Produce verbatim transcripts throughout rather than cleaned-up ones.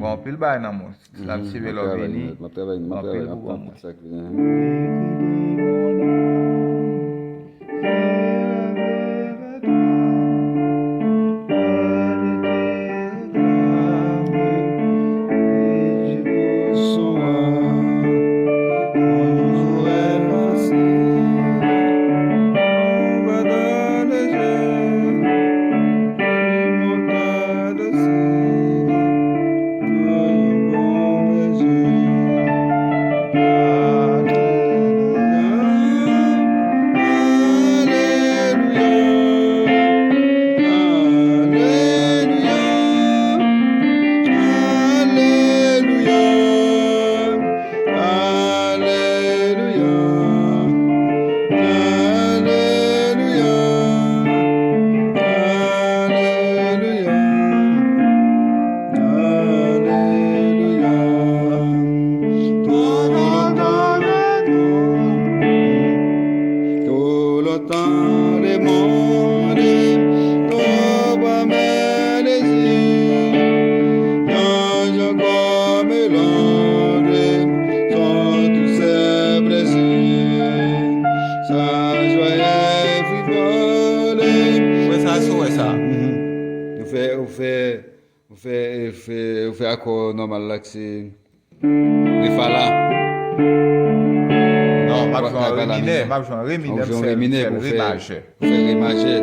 Anpil bagay nan mond. L ap tire lè w vini. Anpil pou bon moun. Alelouya, alelouya, alelouya, alelouya. Tout le temps, tout le temps, le monde, tout va me désirer. Quand je encore mélange sont tous ces plaisirs. Sa joie est frivolée. Wè sa, sou wè sa. Mhm. Ou fè, ou fè, ou fè, ou fè, ou fè akò nòmal la, ki se re fa la. Non, m ap jwe an re minè, m ap jwe an re minè, m fè, m fè re majè. Fè re majè.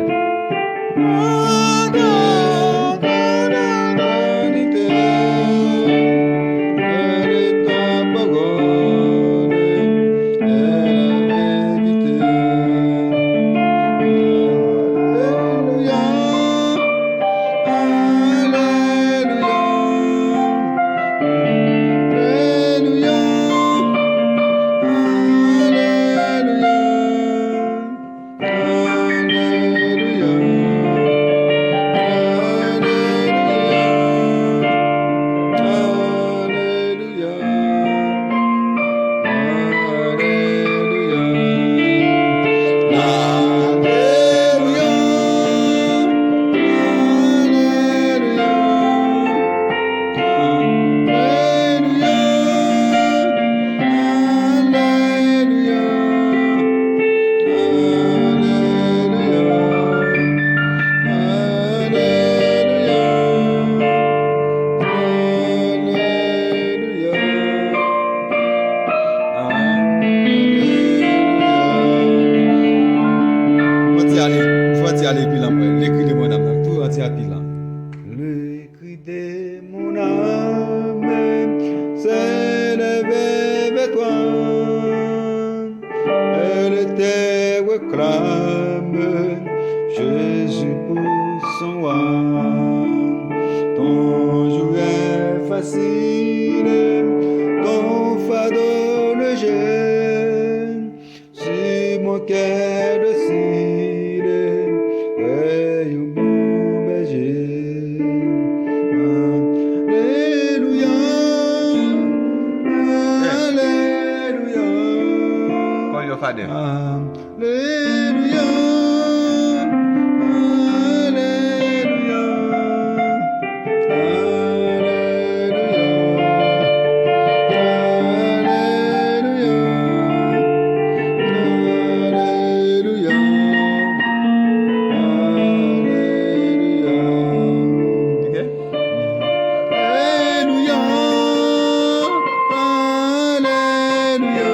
Alelouya, alelouya, alelouya, alelouya, alelouya. Alelouya, alelouya, alelouya, alelouya, alelouya, alelouya. Fò ti ale, fò ti ale pi lan, mwen. Le cri de mon âme nan. Tou an ti api lan. Le cri de mon âme s'est levé vers toi. Elle te réclame, Jésus pour son roi. Ton joug est facile, ton fardeau léger. Si mon kè dosil, wè yon bon bèje. Alelouya, alelouya. Kòl yo, Fadè. Alelouya, alelouya. Alelouya. Alelouya. Alelouya. Alelouya. Ok. Alelouya. Alelouya.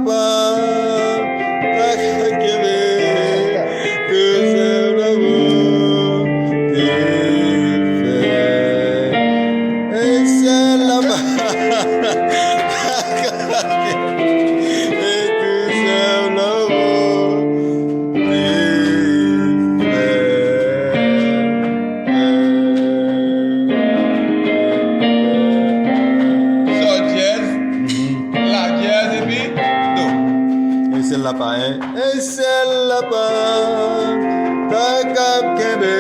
Pa ta ka kenbe tou sèl lanmou te fè. E sèl la pa ta ka kenbe tou sèl lanmou te fè. Sòl dyèz, la dyèz epi do. E sèl la pa, en. E sèl la pa ta ka kenbe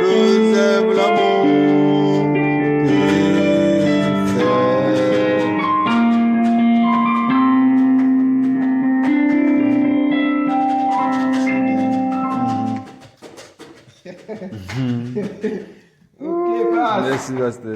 tou sèl lanmou te fè. Ok, baz. Mèsi, pastè.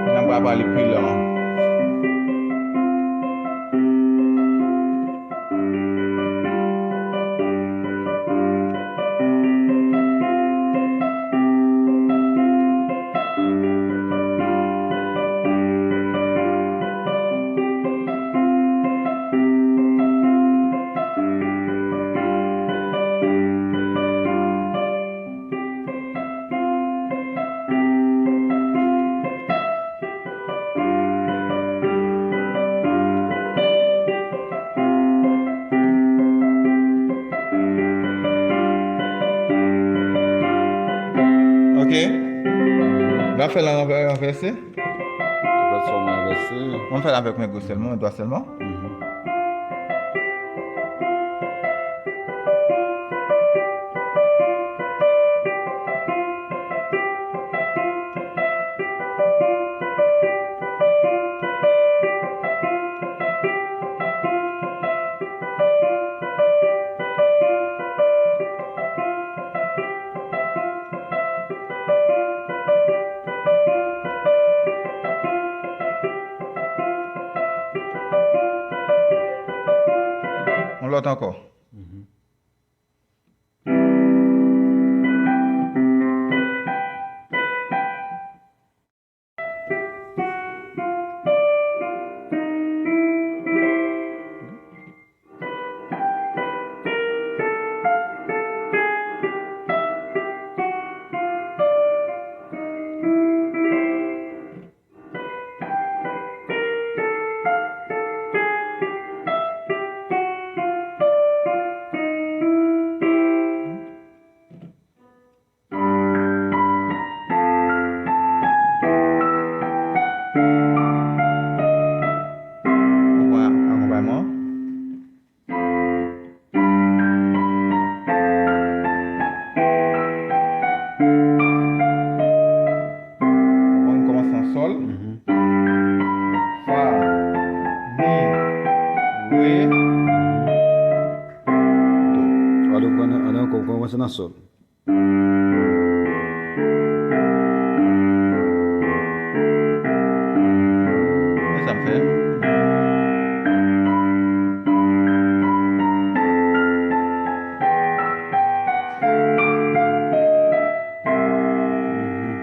N ap pale pi lè. Ok. N ap fè l an ranvè-, ranvèse. Fè l sou ranvèse. Mwen fè l avèk men gwo sèlman, men dwat sèlman. Mhm. Yon lòt ankò. Mhm. Ou pran akonpayman. Ou konn kòmanse an sòl. Mhm. Fa, mi, re, do. Alò, kòmanse nan sòl. Men sa m fè.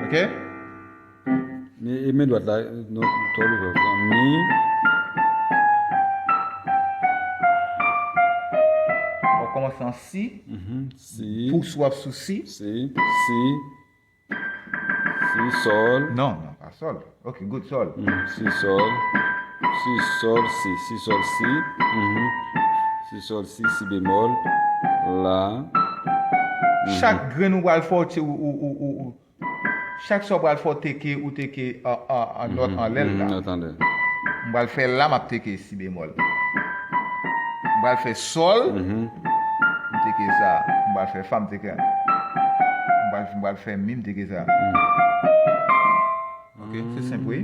Ok? Men, e men dwat la, non, twò louvè. Mi. W ap kòmanse an si. Mhm, si. Pou si w ap sou si. Si. Si. Si. Si, sol. Non, non, pa sol. Ok, good, sol. Mhm. Si, sol. Si, sol, si. Si, sol, si. Mhm. Si, sol, si, si bemol. La. Chak grenn ou pral fè, ou, ou, ou, ou, ou, chak sa ou pral fè, ou teke, ou teke an, an, an nòt anlè l la. Nòt anlè. M pral fè la, m ap teke si bemol. M pral fè sol, Mhm. m teke sa. M pral fè fa, m teke. M pral, m pral fè mi, m teke sa. Ok, se senp, wi.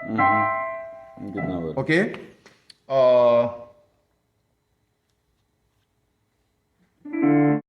Mhm. M gen nan wè. Ok. Euh,